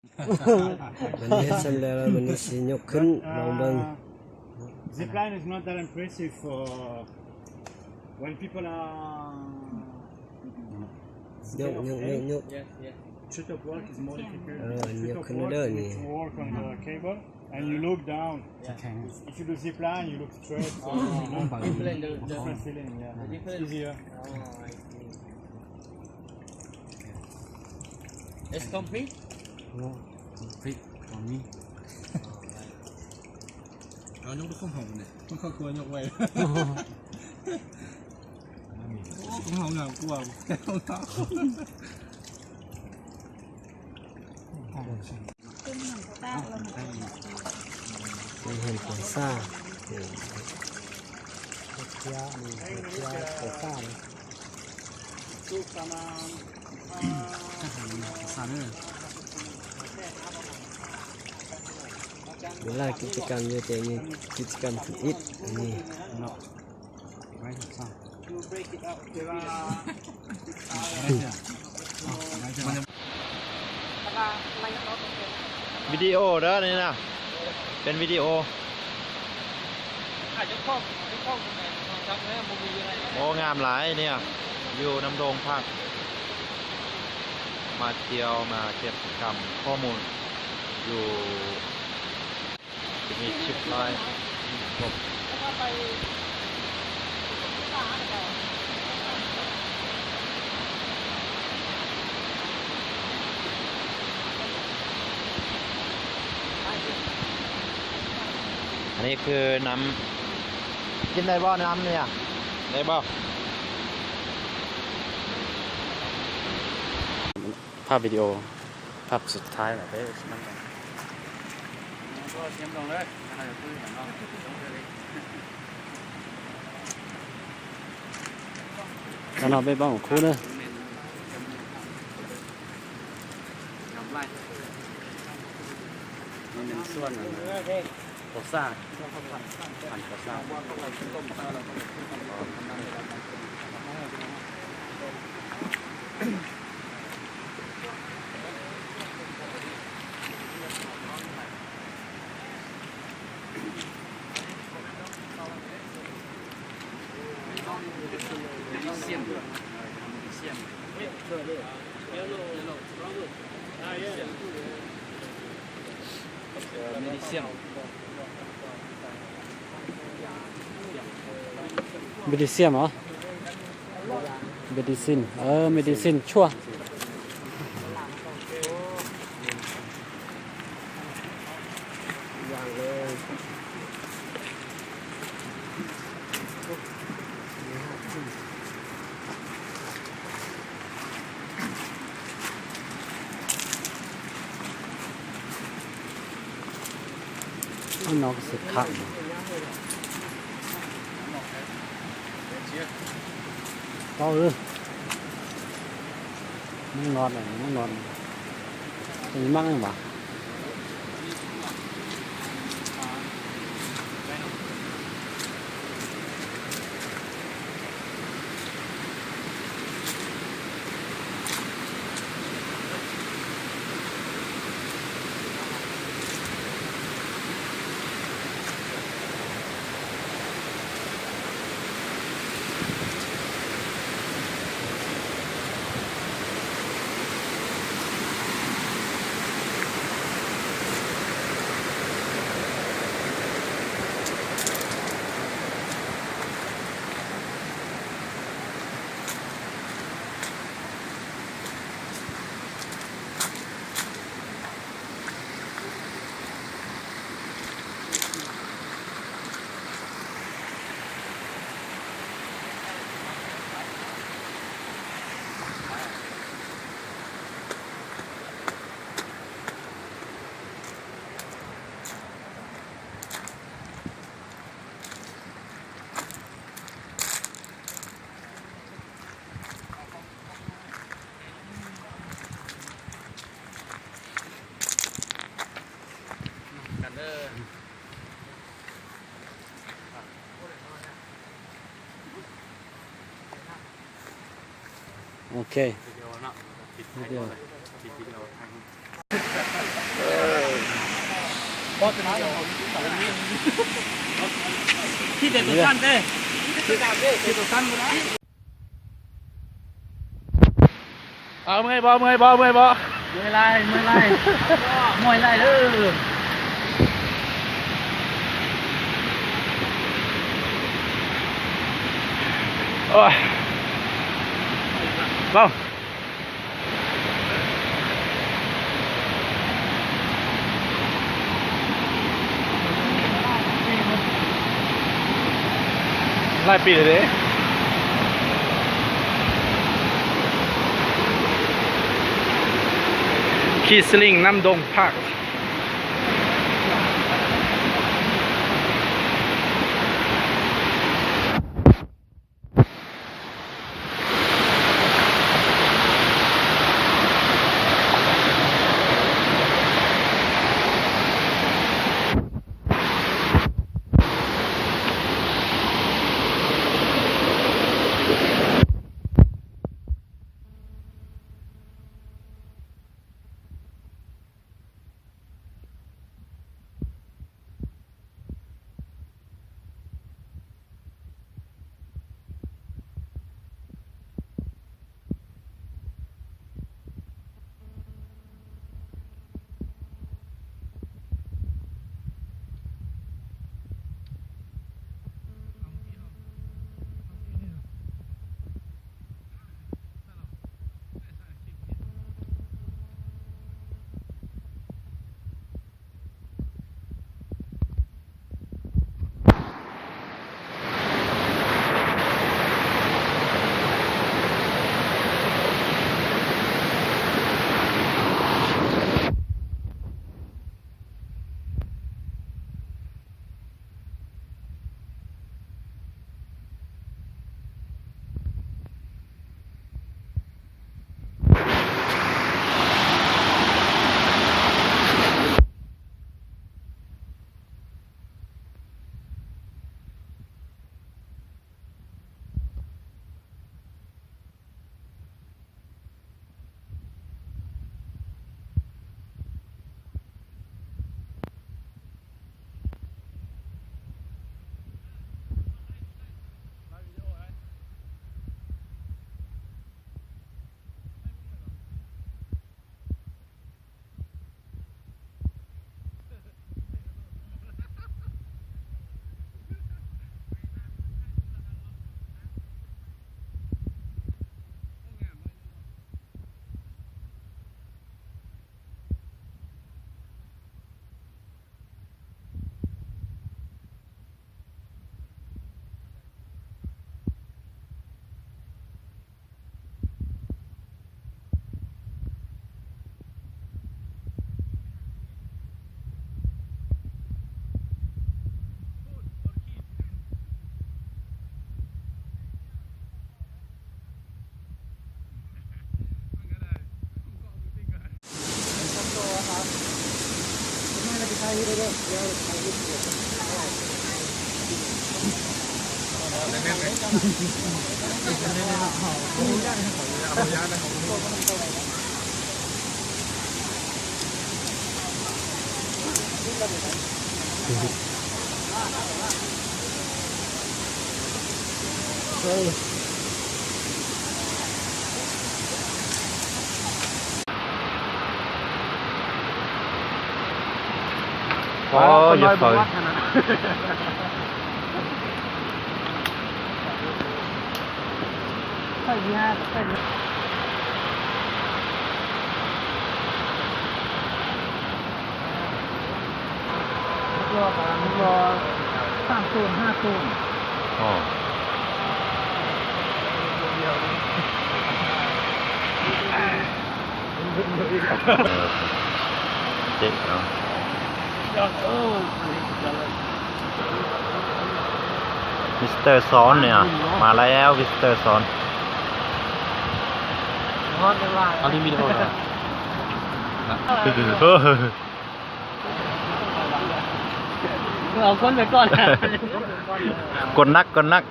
ມັນເຮັດສ່ຳແລ້ວ ແລ້ວມັນຊິຍົກຂຶ້ນ ລອງເບິ່ງ. Zip line is not that impressive for when people are ຍົກ ຍົກ ຍົກ ຍົກ Treetop walk is more difficult. ເອີ ຍົກຂຶ້ນເດີນີ້ Treetop walk, you need to walk on the cable and you look down. ຈະແຂງ If you do zip line, you look straight. So, you know, different feeling, yeah. It's easier. It's complete? No, complete for me. ເອົາຍົກໄປຂອງເຮົານີ້ ຂອງເຮົາຕົວຍົກໄວ້ ຂອງເຮົາງາມກວ່າຂອງເຮົາ. ເຫັນຫົວຊາ ເອີ ເຮັດເພື່ອ ອັນນີ້ເຮັດເພື່ອຫົວຊາເລີຍ ສາເດີ. ເວລາກິດຈະກຳຢູ່ ແຕ່ມີກິດຈະກຳທຳອິດ ອັນນີ້ເນາະ. ວິດີໂອເດີນີ້ນະ ເປັນວິດີໂອ. ໂອ້ ງາມຫຼາຍເນຍ ຢູ່ນຳດົງພາກ ມາທ່ຽວ ມາເກັບກຳຂໍ້ມູນຢູ່ ຈະມີຊິບລາຍຄົບ. ອັນນີ້ຄືນ້ຳ ກິນໄດ້ບໍ່ນ້ຳນີ້ ໄດ້ບໍ່? ພາບວິດີໂອ ພາບສຸດທ້າຍແລ້ວເດີ. ອັນນັ້ນໄປເບິ່ງຄູເດີ. ມັນເປັນສ່ວນອັນນັ້ນ ໂຄຊາ ພັນໂຄຊາ. Medicine ເນາະ medicine ເອີ medicine ຊົ່ວ. ຂ້າງນອກກະສິຄັກ ເອົາເອີ ມັນງອດ ມັນງອດ ມັນມັກຫຍັງຫວາ? ໂອເຄ ວິດີໂອເນາະ ປິດວິດີໂອ ປິດວິດີໂອ. ທີ່ເດັດຕົວສັ້ນເດ້ ທີ່ຕົວສັ້ນບໍ່ໄດ້. ເອົາ ເມື່ອຍບໍ່ ເມື່ອຍບໍ່ ເມື່ອຍບໍ່? ເມື່ອຍຫຼາຍ ເມື່ອຍຫຼາຍ ເມື່ອຍຫຼາຍເດີ. ໂອ້ຍ ເອົາ. ຫຼາຍປີແລ້ວເດ້ ຂີ່ສະລິງນ້ຳດົງພາກ. ໂອ້ຍ ຢ່າເຝົ້າ ໃສ່ເບຍ ໃສ່ເບຍ. ຫົກລໍ້ກະຫົກລໍ້ ສາມໂຕນ ຫ້າໂຕນ. ອໍ ເອີ ເຈັບເນາະ. ມິສເຕີຊອນເນຍ ມາແລ້ວ ມິສເຕີຊອນ. ເອົາລິງວິດີໂອກ່ອນ ເອົາຄົນໄປກ່ອນ ກົດໜັກ ກົດໜັກ.